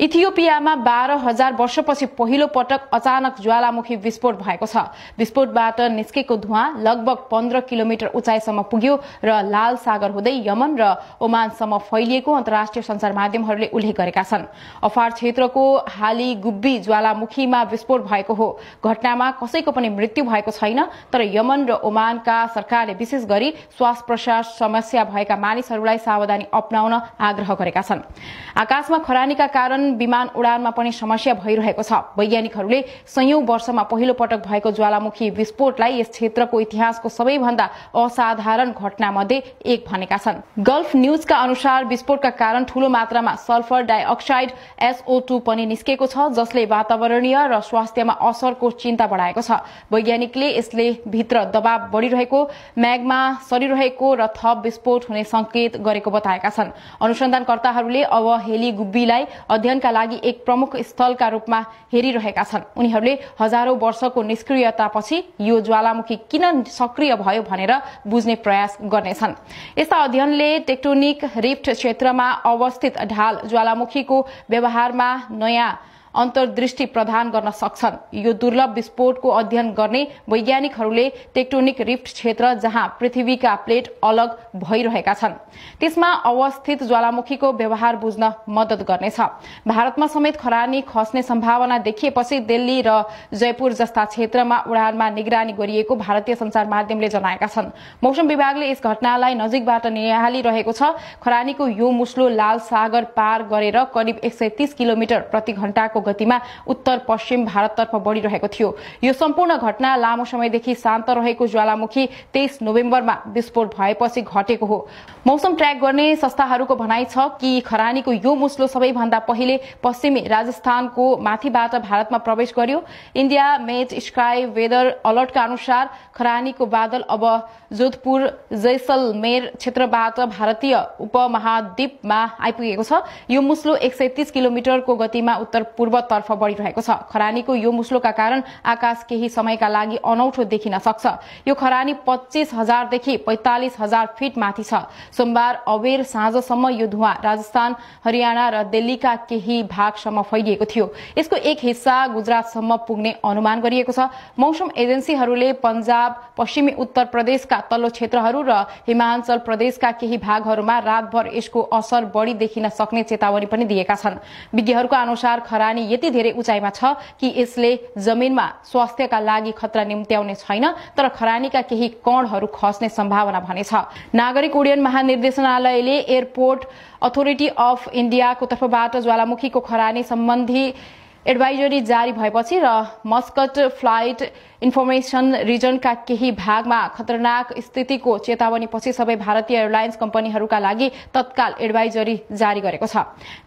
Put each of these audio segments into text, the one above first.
इथियोपियामा 12,000 वर्षपछि पहिलो पटक अचानक ज्वालामुखी विस्फोट भएको छ। विस्फोटबाट निस्केको धुवाँ लगभग 15 किलोमिटर उचाइसम्म पुग्यो र लाल सागर हुँदै यमन र ओमानसम्म फैलिएको अन्तर्राष्ट्रिय सञ्चार माध्यमहरूले उल्लेख गरेका छन्। अफार क्षेत्रको हाली गुब्बी ज्वालामुखीमा विस्फोट भएको हो। घटनामा कसैको पनि मृत्यु भएको छैन, तर यमन र ओमानका सरकारले विशेष गरी श्वास प्रश्वास समस्या भएका मानिसहरूलाई सावधानी अपनाउन आग्रह गरेका छन्। आकाशमा खरानीका कारण विमान उडानमा पनि समस्या भइरहेको छ। वैज्ञानिकहरूले सयौं वर्षमा पहिलो पटक भएको ज्वालामुखी विस्फोटलाई यस क्षेत्रको इतिहासको सबैभन्दा असाधारण घटनामध्ये एक भनेका छन्। गल्फ न्यूजका अनुसार विस्फोटका कारण ठूलो मात्रामा सल्फर डाइअक्साइड SO2 पनि निस्केको छ, जसले वातावरणीय र स्वास्थ्यमा असरको चिन्ता बढाएको छ। वैज्ञानिकले यसले भित्र दबाव बढिरहेको, म्याग्मा सरिरहेको र थप विस्फोट हुने संकेत गरेको बताएका छन्। अनुसन्धानकर्ताहरूले अब हेली गुब्बीलाई अध्ययनका लागि एक प्रमुख स्थलका रूपमा हेरिरहेका छन्। उनीहरूले हजारौं वर्षको निष्क्रियतापछि यो ज्वालामुखी किन सक्रिय भयो भनेर बुझ्ने प्रयास गर्नेछन्। यस्ता अध्ययनले टेक्टोनिक रिफ्ट क्षेत्रमा अवस्थित ढाल ज्वालामुखीको व्यवहारमा नयाँ अन्तर्दृष्टि प्रदान गर्न सक्छन्। यो दुर्लभ विस्फोटको अध्ययन गर्ने वैज्ञानिकहरूले टेक्टोनिक रिफ्ट क्षेत्र जहाँ पृथ्वीका प्लेट अलग भइरहेका छन् त्यसमा अवस्थित ज्वालामुखीको व्यवहार बुझ्न मद्दत गर्नेछ। भारतमा समेत खरानी खस्ने सम्भावना देखिएपछि दिल्ली र जयपुर जस्ता क्षेत्रमा उडानमा निगरानी गरिएको भारतीय सञ्चार माध्यमले जनाएका छन्। मौसम विभागले यस घटनालाई नजिकबाट निहालिरहेको छ। खरानीको यो मुस्लो लाल सागर पार गरेर करिब 130 किलोमिटर प्रति घण्टाको गतिमा उत्तर पश्चिम भारततर्फ बढ़िरहेको थियो। यो सम्पूर्ण घटना लामो समयदेखि शान्त रहेको ज्वालामुखी 23 नोभेम्बरमा विस्फोट भएपछि घटेको हो। मौसम ट्र्याक गर्ने संस्थाहरूको भनाइ छ कि खरानीको यो मुस्लो सबैभन्दा पहिले पश्चिमी राजस्थानको माथिबाट भारतमा प्रवेश गर्यो। इन्डिया मेट स्काई वेदर अलर्टका अनुसार खरानीको बादल अब जोधपुर जैसलमेर क्षेत्रबाट भारतीय उपमहाद्वीपमा आइपुगेको छ। यो मुस्लो 130 किलोमिटरको गतिमा उत्तर पूर्वतर्फ बढ़िरहेको छ। खरानीको यो मुस्लोका कारण आकाश केही समयका लागि अनौठो देखिन सक्छ। यो खरानी 25,000 देखि 45,000 फिट माथि छ। सोमबार अबेर साँझसम्म यो धुवाँ राजस्थान, हरियाणा र दिल्लीका केही भागसम्म फैलिएको थियो। यसको एक हिस्सा गुजरातसम्म पुग्ने अनुमान गरिएको छ। मौसम एजेन्सीहरूले पंजाब, पश्चिमी उत्तर प्रदेशका तल्लो क्षेत्रहरू र हिमाचल प्रदेशका केही भागहरूमा रातभर यसको असर बढ़ी देखिन सक्ने चेतावनी पनि दिएका छन्। विज्ञहरूको अनुसार खरानी यति धेरै उचाइमा छ कि यसले जमिनमा स्वास्थ्यका लागि खतरा निम्त्याउने छैन, तर खरानीका केही कणहरू खस्ने सम्भावना भने छ। नागरिक उड्डयन महानिर्देशनालयले एयरपोर्ट अथोरिटी अफ इन्डियाको तर्फबाट ज्वालामुखीको खरानी सम्बन्धी एडभाइजरी जारी भएपछि र मस्कट फ्लाइट इन्फर्मेशन रिजनका केही भागमा खतरनाक स्थितिको चेतावनीपछि सबै भारतीय एयरलाइन्स कम्पनीहरूका लागि तत्काल एडभाइजरी जारी गरेको छ।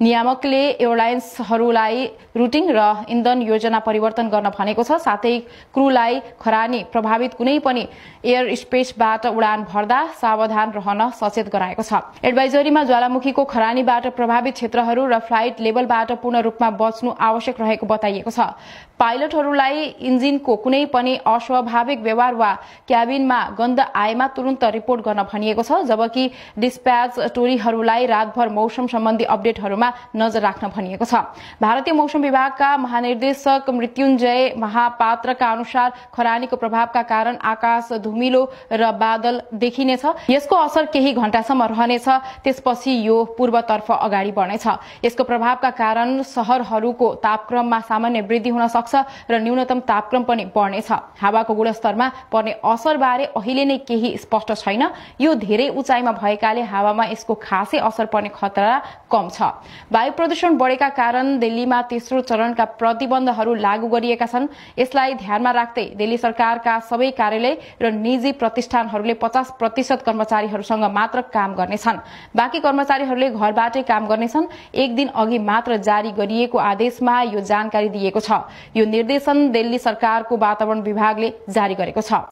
नियामकले एयरलाइन्सहरूलाई रुटिङ र इन्धन योजना परिवर्तन गर्न भनेको छ। साथै क्रूलाई खरानी प्रभावित कुनै पनि एयर स्पेसबाट उडान भर्दा सावधान रहन सचेत गराएको छ। एडभाइजरीमा ज्वालामुखीको खरानीबाट प्रभावित क्षेत्रहरू र फ्लाइट लेभलबाट पूर्ण रूपमा बच्नु आवश्यक रहेको बताइएको छ। पाइलटहरूलाई इन्जिनको कुनै पनि अस्वाभाविक व्यवहार वा क्याबिनमा गन्ध आएमा तुरन्त रिपोर्ट गर्न भनिएको छ, जबकि डिस्प्याच टोलीहरूलाई रातभर मौसम सम्बन्धी अपडेटहरूमा नजर राख्न भनिएको छ। भारतीय मौसम विभागका महानिर्देशक मृत्युञ्जय महापात्रका अनुसार खरानीको प्रभावका कारण आकाश धुमिलो र बादल देखिनेछ। यसको असर केही घण्टासम्म रहनेछ, त्यसपछि यो पूर्वतर्फ अगाडि बढ्नेछ। यसको प्रभावका कारण शहरहरूको तापक्रममा सामान्य वृद्धि हुन सक्छ र न्यूनतम तापक्रम पनि बढ्नेछ। हावाको गुणस्तरमा पर्ने असर बारे अहिले नै केही स्पष्ट छैन। यो धेरै उचाइमा भएकाले हावामा यसको खासै असर पर्ने खतरा कम छ। वायु प्रदूषण बढेका कारण दिल्लीमा तेस्रो चरणका प्रतिबन्धहरू लागू गरिएका छन्। यसलाई ध्यानमा राख्दै दिल्ली सरकारका सबै कार्यालय र निजी प्रतिष्ठानहरूले 50% कर्मचारीहरूसँग मात्र काम गर्नेछन्। बाँकी कर्मचारीहरूले घरबाटै काम गर्नेछन्। एक दिन अघि मात्र जारी गरिएको आदेशमा यो जानकारी दिएको छ। यो निर्देशन दिल्ली सरकारको वातावरण विभागले जारी गरेको छ।